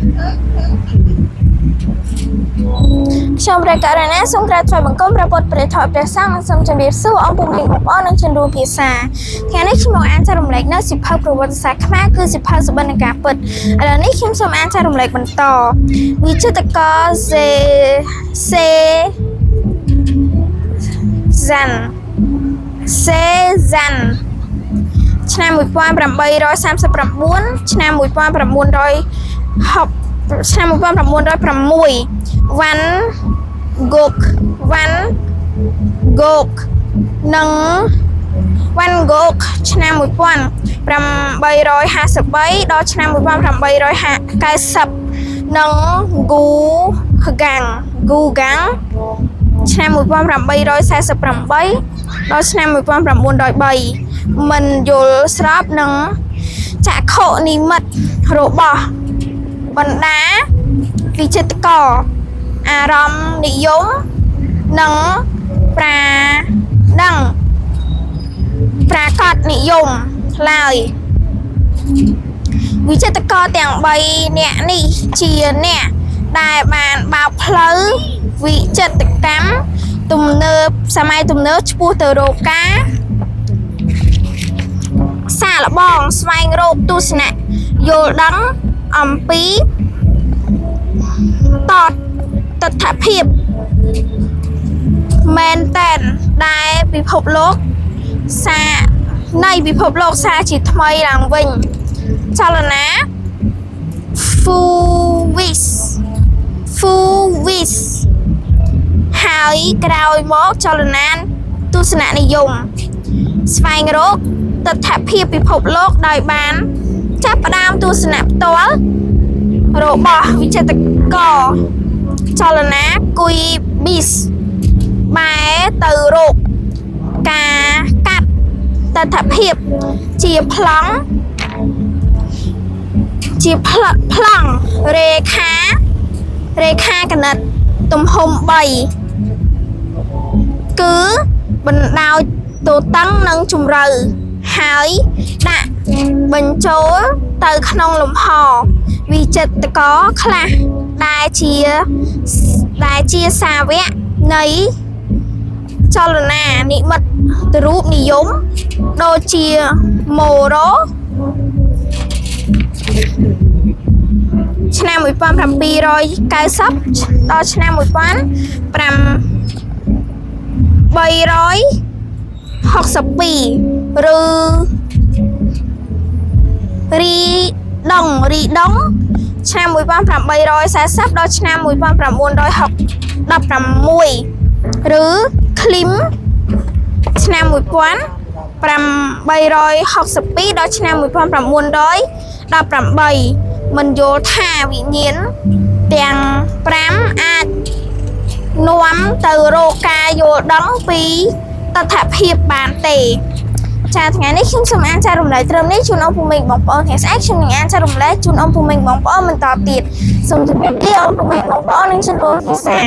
ខ្ញុំព្រះករុណាសូមក្រាបថ្វាយបង្គំព្រះពុទ្ធព្រះធម៌ព្រះសង្ឃនិងសូមជម្រាបសួរអស់ពុកម៉ែបងប្អូននិងជនរួមភាសាថ្ងៃនេះខ្ញុំមកអានចែករំលែកនៅសិភៅប្រវត្តិសាស្ត្រខ្មែរគឺសិភៅសុបិនការពិតឥឡូវនេះខ្ញុំសូមអានចែករំលែកបន្តវិចិត្រករសេសេហ្សាន់សេហ្សាន់ឆ្នាំ1839ឆ្នាំ1960ឆ្នាំ1906វ៉ាន់ ហ្គោកវ៉ាន់ហ្គោកនិងវ៉ាន់ហ្គោកឆ្នាំ1853ដល់ឆ្នាំ1890និងហ្គូហ្គាំងហ្គូហ្គាំងឆ្នាំ1848ដល់ឆ្នាំ1903មិនយល់ស្របនឹងចក្ខុនិមិត្តរបស់បណ្ដាវិចិត្រករអារម្មណ៍និយមនិងប្រានិងប្រាកដនិយមឡើយវិចិត្រករទាំង3នាក់នេះជាអ្នកដែលបានបើកផ្លូវវិចិត្រកម្មទំនើបសម័យទំនើបឆ្ពោះទៅរកការសាកល្បងស្វែងរកទស្សនៈយល់ដឹងអំពីតតថភាពមែនតែនដែលពិភពលោកសានៃពិភពលោកសាជាថ្មីឡើងវិញចលនា Fuwis Fuwis ហើយក្រោយមកចលនាទស្សននិយមស្វែងរកទិដ្ឋភាពពិភពលោកដោយបានចាប់ផ្ដើមទស្សនៈផ្ទាល់របស់វិចិត្រករចលនាគុយប៊ីសបែរទៅរកការកាត់ទិដ្ឋភាពជាប្លង់ជាផ្លប្លង់រេខារេខាកណិតទំហំ3គឺបណ្ដោយទតឹងនិងជម្រៅហើយដាក់បញ្ចូលទៅក្នុងលំហវិចិត្រករខ្លះដែលជាដែលជាសាវកនៃចលនានិមិត្តរូបនិយមដូចជាម៉ូរ៉ូឆ្នាំ1790ដល់ឆ្នាំ1862ឬរីដងរីដងឆ្នាំ1840ដល់ឆ្នាំ1916ឬឃ្លីមឆ្នាំ1862ដល់ឆ្នាំ1918មិនយល់ថាវិញ្ញាណទាំង5អាចនាំទៅរកការយល់ដឹងពីតថភាពបានទេចាថ្ងៃនេះខ្ញុំសូមអានចែករំលែកត្រឹមនេះជូនអស់ពុកម៉ែបងប្អូនថ្ងៃស្អែកខ្ញុំនឹងអានចែករំលែកជូនអស់ពុកម៉ែបងប្អូនបន្តទៀតសូមជម្រាបលាអស់ពុកម៉ែបងប្អូននិងជនរួមភាសា។